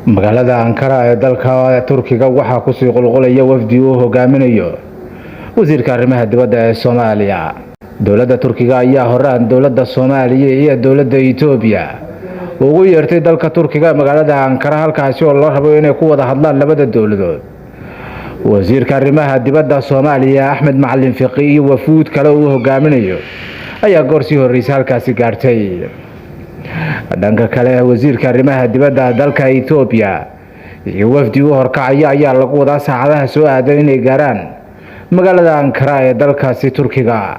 Magaalada Ankara ee dalka Turkiga waxaa kusii qulqulaya wafdi uu hogaaminayo wasiirka arrimaha dibadda ee Soomaaliya. Dowladda Turkiga ayaa horaan dowladda Soomaaliya iyo dowladda Itoobiya ugu yeertay dalka Turkiga, magaalada Ankara, halkaasi oo loo rabo inay ku wada hadlaan labada dowladood. Wasiirka arrimaha dibadda Soomaaliya Axmed Macalin Fiqi iyo wafuud kale uu hogaaminayo ayaa goor sii horreysay halkaasi gaartay. Dhanka kale, wasiirka arrimaha dibadda dalka Itoobiya iyo wafdi u horkacaya ayaa lagu wadaa saacadaha soo aadan inay gaaraan magaalada Ankara ee dalkaasi Turkiga.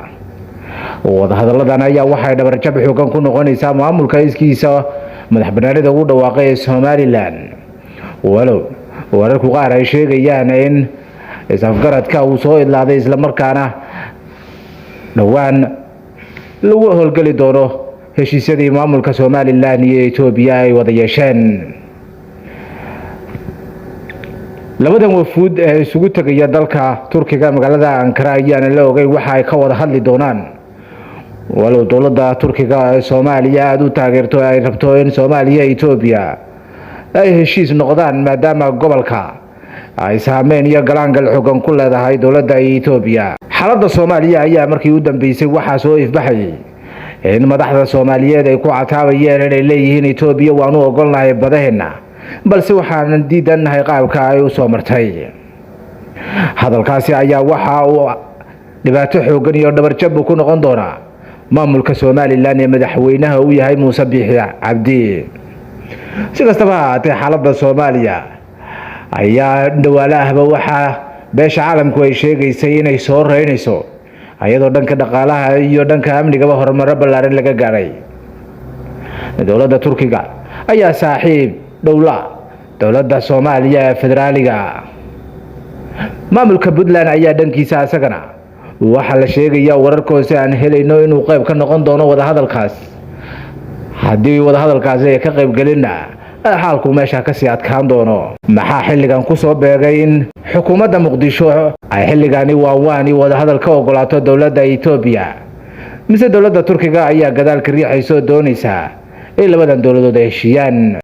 Wadahadalladan ayaa waxay dhabarjab xoogan ku noqonaysaa maamulka iskiisa madax banaanida ugu dhawaaqay ee Somaliland, walow wararku qaar ay sheegayaan in is-afgaradka uu soo idlaaday, islamarkaana dhowaan lagu howlgeli doono heshiisyadii maamulka Somaliland iyo Itoobiya ay wada yeesheen. Labadan wafuud ee isugu tegaya dalka Turkiga, magaalada Ankara, ayaana la ogeyn waxa ay ka wada hadli doonaan, walow dowladda Turkiga ee Soomaaliya aada u taageerto ay rabto in Soomaaliya, Itoobiya ay heshiis noqdaan, maadaama gobolka ay saameyn iyo galaangal xogan ku leedahay dowladda Itoobiya. Xaaladda Soomaaliya ayaa markii u dambeysay waxaa soo ifbaxayay in madaxda Soomaaliyeed ay ku cataabayeen inay leeyihiin Itoobiya waanu ogolnahay badaheenna, balse waxaanan diidannahay qaabka ay u soo martay. Hadalkaasi ayaa waxa uu dhibaato xoogan iyo dhabarjab ku noqon doonaa maamulka Somaliland ee madaxweynaha uu yahay Muuse Biixi Cabdi. Si kastaba ha ahaatee, xaaladda Soomaaliya ayaa dhawaale ahba waxaa beesha caalamku ay sheegaysay inay soo reynayso, iyadoo dhanka dhaqaalaha iyo dhanka amnigaba horumaro ballaaran laga gaadhay. Dowladda Turkiga ayaa saaxiib dhowla dowladda Soomaaliya ee federaaliga. Maamulka Puntland ayaa dhankiisa asagana waxaa la sheegayaa, wararka hoose aan helayno, inuu qayb ka noqon doono wadahadalkaas. Haddii wadahadalkaasi ay ka qaybgelinna, xaalku meesha kasii adkaan doono. Maxaa xilligan kusoo beegay in xukuumadda Muqdisho ay xilligani waanwaan iyo wadahadal ka ogolaato dowladda Itoobiya? Mise dowladda Turkiga ayaa gadaalka riixaysa oo doonaysa in labadan dowladood ay heshiiyaan?